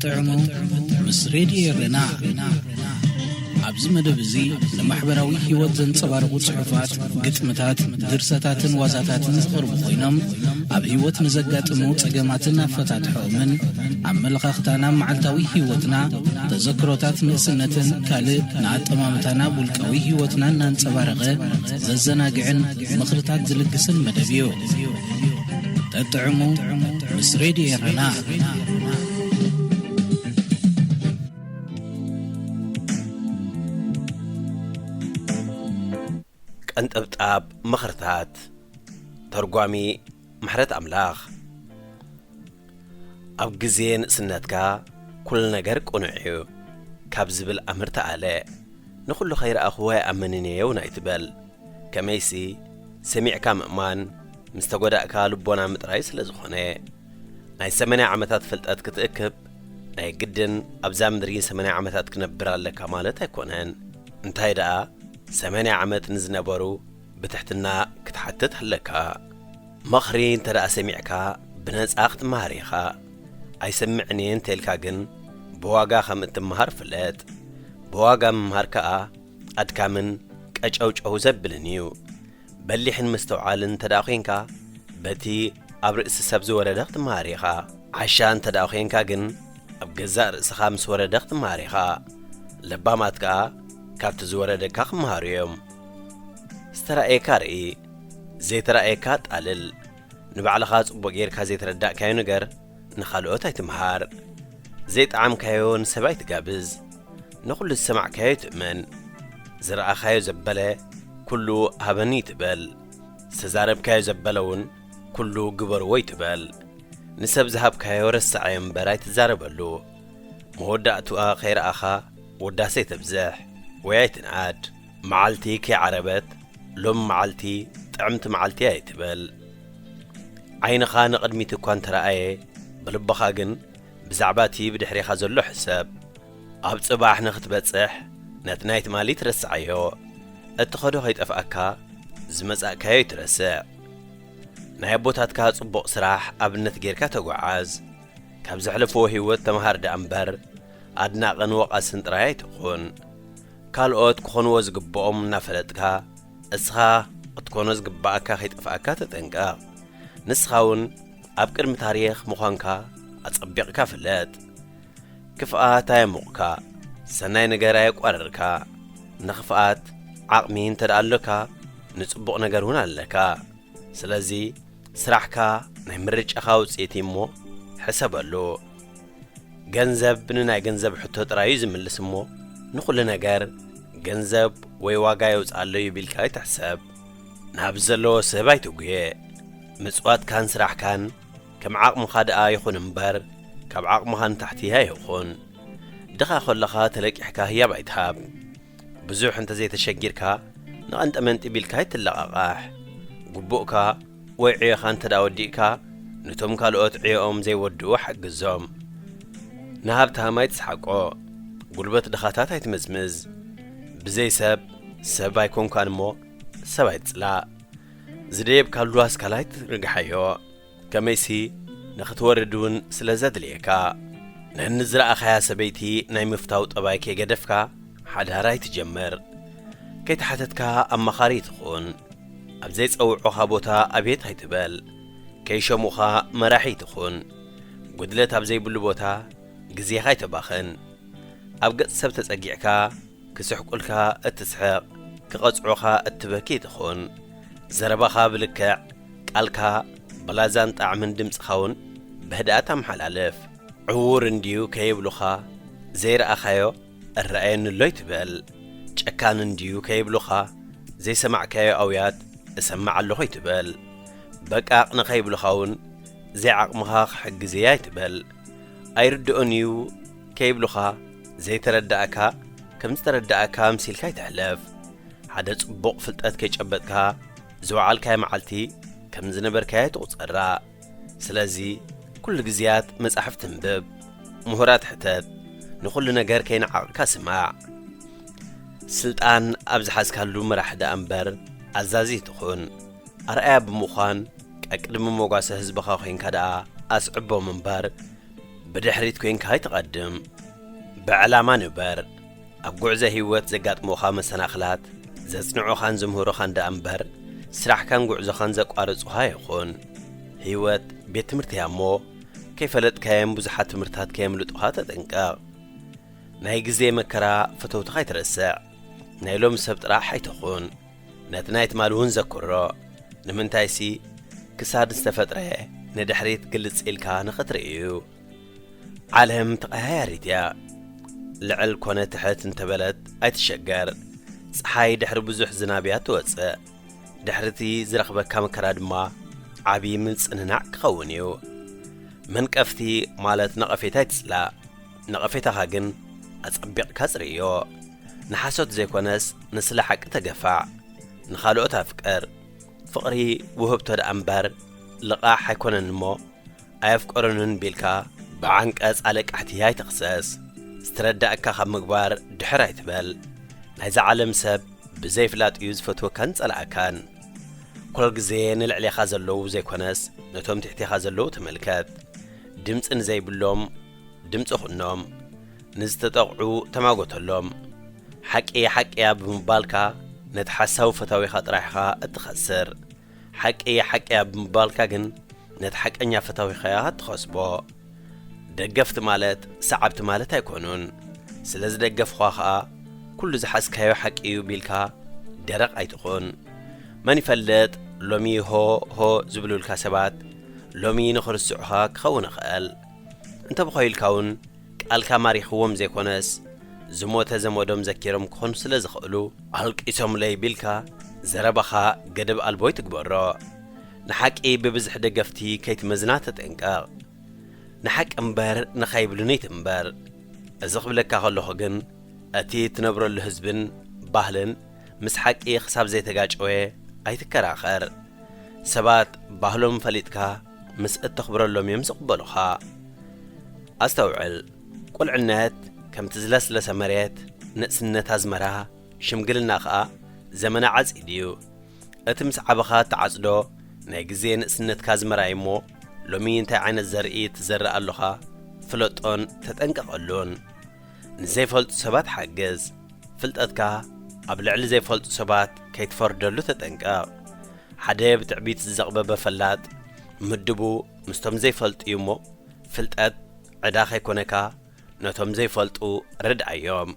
ጥዕሙ ምስ ሬድዮ ኤረና። ኣብዚ መደብ እዚ ንማሕበራዊ ህይወት ዘንጸባርቑ ጽሑፋት፣ ግጥምታት፣ ድርሰታትን ዋዛታትን ዝቐርቡ ኮይኖም፣ ኣብ ህይወት ንዘጋጥሙ ጸገማትን ኣፈታትሖኦምን፣ ኣመለኻኽታና፣ መዓልታዊ ህይወትና፣ ተዘክሮታት ንእስነትን ካልእ ንኣጠማምታና ውልቃዊ ህይወትና እናንጸባረቐ ዘዘናግዕን ምኽርታት ዝልግስን መደብ እዩ። ጠጥዕሙ ምስ ሬድዮ ኤረና። ቀንጠብጣብ ምኽርታት። ተርጓሚ ምሕረት ኣምላኽ። ኣብ ግዜ ንእስነትካ ኩሉ ነገር ቅኑዕ እዩ ካብ ዝብል ኣምር ተኣለ። ንኹሉ ከይረኣኽዎ ኣይኣምንን እየ እውን ኣይትበል። ከመይሲ ሰሚዕካ ምእማን ምስ ተጎዳእካ ልቦና ምጥራይ ስለ ዝኾነ። ናይ ሰማንያ ዓመታት ፍልጠት ክትእክብ ናይ ግድን ኣብዛ ምድሪ ሰማንያ ዓመታት ክነብር ኣለካ ማለት ኣይኮነን። እንታይ ደኣ ሰማንያ ዓመት ንዝነበሩ ብትሕትና ክትሓትት ኣለካ። ምኽሪ እንተ ደኣ ሰሚዕካ ብነጻ ክትመሃር ኢኻ። ኣይሰምዕን እየ እንተ ኢልካ ግን ብዋጋ ከም እትመሃር ፍለጥ። ብዋጋ ምምሃር ከኣ ኣድካምን ቀጨውጨው ዘብልን እዩ። በሊሕን ምስትውዓልን እንተ ደኣ ኾይንካ በቲ ኣብ ርእሲ ሰብ ዝወረደ ክትመሃር ኢኻ። ዓሻ እንተ ደኣ ኾይንካ ግን ኣብ ገዛእ ርእስኻ ምስ ወረደ ክትመሃር ኢኻ። ለባማት ከኣ ካብቲ ዝወረደካ ክመሃሩ እዮም። ዝተራእየካ ርኢ፣ ዘይተራእየካ ኣጣልል። ንባዕልኻ ጽቡቕ ጌርካ ዘይተረዳእካዮ ነገር ንኻልኦት ኣይትምሃር። ዘይጠዓምካዮ ንሰብ ኣይትጋብዝ። ንኹሉ ዝሰማዕካዮ ኣይትእመን። ዝረኣኻዮ ዘበለ ኩሉ ሃበኒ ይትበል። ዝተዛረብካዮ ዘበለ እውን ኩሉ ግበርዎ ይትበል። ንሰብ ዝሃብካዮ ረስዓዮ እምበር ኣይትዛረበሉ። መወዳእትኣ ከይረኣኻ ውዳሰ ኣይተብዝሕ ወይ ኣይትንኣድ። መዓልቲ ከይዓረበት ሎም መዓልቲ ጥዕምቲ መዓልቲ ኣይትበል። ዓይንኻ ንቕድሚት እኳ እንተረኣየ ብልብኻ ግን ብዛዕባ እቲ ብድሕሬኻ ዘሎ ሕሰብ። ኣብ ጽባሕ ንኽትበጽሕ ነቲ ናይ ትማሊ ትረስዓዮ። እትኸዶ ከይጠፍኣካ ዝመጻእካዮ ኣይትረስዕ። ናይ ኣቦታትካ ጽቡቕ ስራሕ ኣብነት ጌርካ ተጓዓዝ። ካብ ዘሕለፍዎ ህይወት ተምሃር ደኣ እምበር ኣድናቕን ወቓስን ጥራይ ኣይትኹን። ካልኦት ክኾንዎ ዝግብኦም እናፈለጥካ እስኻ ክትኮኖ ዝግብኣካ ከይጠፍኣካ ተጠንቀቕ። ንስኻ እውን ኣብ ቅድሚ ታሪኽ ምዃንካ ኣጸቢቕካ ፍለጥ። ክፍኣት ኣየሙቕካ፣ ሰናይ ነገር ኣየቋርርካ። ንኽፍኣት ዓቕሚ እንተ ደኣ ኣሎካ ንጽቡቕ ነገር እውን ኣለካ። ስለዚ ስራሕካ ናይ ምርጫኻ ውጽኢት እዩ እሞ ሕሰበሉ። ገንዘብ ንናይ ገንዘብ ሕቶ ጥራይ እዩ ዝምልስ እሞ ንኹሉ ነገር ገንዘብ ወይ ዋጋ የውጽኣለዩ ቢልካ ኣይትሕሰብ። ናብ ዘለዎ ሰብ ኣይትጉየ። ምጽዋትካን ስራሕካን ከም ዓቕምኻ ደኣ ይኹን እምበር ካብ ዓቕምኻ ንታሕቲ ኣይኹን። ድኻ ከለኻ ተለቂሕካ ህያብ ኣይትሃብ። ብዙሕ እንተ ዘይተሸጊርካ ንቐንጠመንጢ ቢልካ ኣይትለቓቓሕ። ግቡእካ ወይ ዕዮኻ እንተ ደኣ ወዲእካ ነቶም ካልኦት ዕዮኦም ዘይወድኡ ሓግዞም። ንሃብታም ኣይትስሓቆ። ጉልበት ድኻታት ኣይትምዝምዝ። ብዘይ ሰብ ሰብ ኣይኮንካን እሞ ሰብ ኣይትጽላእ። ዝደየብካሉ ኣስካል ኣይትርግሓዮ። ከመይሲ ንኽትወርድ እውን ስለ ዘድልየካ። ነኒ ዝረኣኻያ ሰበይቲ ናይ ምፍታው ጠባይ ከይገደፍካ ሓዳር ኣይትጀምር። ከይተሓተትካ ኣማኻሪ ትኹን። ኣብ ዘይጸውዑኻ ቦታ ኣቤት ኣይትበል። ከይሸሙኻ መራሒ ትኹን። ጉድለት ኣብ ዘይብሉ ቦታ ግዜኻ ኣይተባኽን። ኣብ ገጽ ሰብ ተጸጊዕካ ክስሕቁልካ እትስሕቕ፣ ክቐጽዑኻ እትበኪ ትኹን። ዘረባኻ ብልክዕ፣ ቃልካ ብላዛን ጣዕምን ድምጽኻ እውን ብህድኣት ኣመሓላልፍ። ዕዉር እንድዩ ከይብሉኻ ዘይረኣኻዮ እረኣየኒ ኣሎ ኣይትበል። ጨካን እንድዩ ከይብሉኻ ዘይሰማዕካዮ ኣውያት እሰምዕ ኣለኹ ኣይትበል። በቃቕ ንኸይብሉኻ እውን ዘይዓቕምኻ ክሕግዝ እየ ኣይትበል። ኣይርድኦን እዩ ከይብሉኻ ዘይተረዳእካ ከም ዝተረዳእካ ኣምሲልካ ኣይትሕለፍ። ሓደ ጽቡቕ ፍልጠት ከይጨበጥካ ዝወዓልካዮ መዓልቲ ከም ዝነበርካዮ ትቑጸራ። ስለዚ ኩሉ ግዜያት መጻሕፍቲ እንብብ፣ ምሁራት ሕተት፣ ንኹሉ ነገር ከይነዓቕካ ስማዕ። ስልጣን ኣብ ዝሓዝካሉ መራሒ ደኣ እምበር ኣዛዚ ትኹን። ኣርኣያ ብምዃን ቀቅድሚ መጓሰ ህዝብኻ ኮይንካ ደኣ ኣስዕቦም እምበር ብድሕሪት ኮይንካ ኣይትቐድም። ብዕላማ ንበር። ኣብ ጉዕዞ ህይወት ዘጋጥሙኻ መሰናኽላት ዘጽንዑኻን ዝምህሩኻን ደኣ እምበር፣ ስራሕካን ጉዕዞኻን ዘቋርጹኻ ይኹን። ህይወት ቤት ትምህርቲ እያ እሞ፣ ከይፈለጥካዮም ብዙሓት ትምህርትታት ከየምልጡኻ ተጠንቀቕ። ናይ ግዜ መከራ ፈተውትኻ ኣይትረስዕ። ናይ ሎም ሰብ ጥራሕ ኣይትኹን። ነቲ ናይ ትማል እውን ዘክሮ። ንምንታይሲ፣ ክሳድ ዝተፈጥረ ንድሕሪት ግልጽ ኢልካ ንኽትርኢ እዩ። ዓለም ተቐያያሪት እያ። ልዕል ኮነ ትሕት እንተበለት ኣይትሸገር። ጸሓይ ድሕሪ ብዙሕ ዝናብ እያ ትወጽእ። ድሕሪ እቲ ዝረኽበካ መከራ ድማ ዓቢ ምጽንናዕ ክኸውን እዩ። መንቀፍቲ ማለት ነቐፌታ ኣይትጽላእ። ነቐፌታኻ ግን ኣጸቢቕካ ጽርዮ። ንሓሶት ዘይኮነስ ንስለ ሓቂ ተገፋዕ። ንኻልኦት ኣፍቅር። ፍቕሪ ውህብቶ ደኣ እምበር ልቓሕ ኣይኮነን እሞ ኣየፍቀሩንን ቢልካ ብዓንቀጽ ኣለቃሕቲ ኣይትኽሰስ። ዝተረዳእካ ካብ ምግባር ድሕር ኣይትበል። ናይዛ ዓለም ሰብ ብዘይፍላጥ እዩ ዝፈትወካን ጸላእካን። ኩሉ ግዜ ንልዕሌኻ ዘለዉ ዘይኮነስ ነቶም ትሕቴኻ ዘለዉ ተመልከት። ድምጺ ንዘይብሎም ድምጺ ኩኖም። ንዝተጠቕዑ ተማጎተሎም። ሓቂ ሓቂ እያ ብምባልካ ነቲ ሓሳዊ ፈታዊኻ ጥራሕ ኢኻ እትኸስር። ሓቂ ሓቂ እያ ብምባልካ ግን ነቲ ሓቀኛ ፈታዊኻ ኢኻ እትኸስቦ። ደገፍቲ ማለት ሰዓብቲ ማለት ኣይኮኑን። ስለ ዝደገፍኻ ኸኣ ኩሉ ዝሓዝካዮ ሓቂ እዩ ቢልካ ደረቕ ኣይትኹን። መን ይፈልጥ፣ ሎሚ ሆ ሆ ዝብሉልካ ሰባት ሎሚ ንኽርስዑኻ ክኸውን ይኽእል። እንተ ብኾይልካ እውን ቃልካ ማሪኽዎም ዘይኮነስ ዝሞተ ዘመዶም ዘኪሮም ክኾኑ ስለ ዝኽእሉ ኣልቂሶምለይ ቢልካ ዘረባኻ ገደብ ኣልቦ ይትግበሮ። ንሓቂ ብብዝሒ ደገፍቲ ከይትመዝና ተጠንቀቕ። ንሓቂ እምበር ንኸይብሉኒ ትንበር። እዚ ክብለካ ከለኹ ግን እቲ ትነብረሉ ህዝብን ባህልን ምስ ሓቂ ክሳብ ዘይተጋጨወ ኣይትከራኸር። ሰባት ባህሎም ፈሊጥካ ምስ እተኽብረሎም እዮም ዝቕበሉኻ። ኣስተውዕል፣ ቁልዕነት ከምቲ ዝለስለሰ መሬት፣ ንእስነት ኣዝመራ፣ ሽምግልና ኸኣ ዘመነ ዓጺድ እዩ። እቲ ምስ ዓበኻ እትዓጽዶ ናይ ግዜ ንእስነትካ ኣዝመራ እዩ እሞ፣ ሎሚ እንታይ ዓይነት ዘርኢ ትዘርእ ኣሎኻ ፍለጦን ተጠንቀቐሉን። ንዘይፈልጡ ሰባት ሓግዝ። ፍልጠትካ ኣብ ልዕሊ ዘይፈልጡ ሰባት ከይትፈርደሉ ተጠንቀቕ። ሓደ ብትዕቢት ዝዘቕበበ ፈላጥ ምድቡ ምስቶም ዘይፈልጡ እዩ እሞ፣ ፍልጠት ዕዳ ከይኮነካ ነቶም ዘይፈልጡ ርድኣዮም።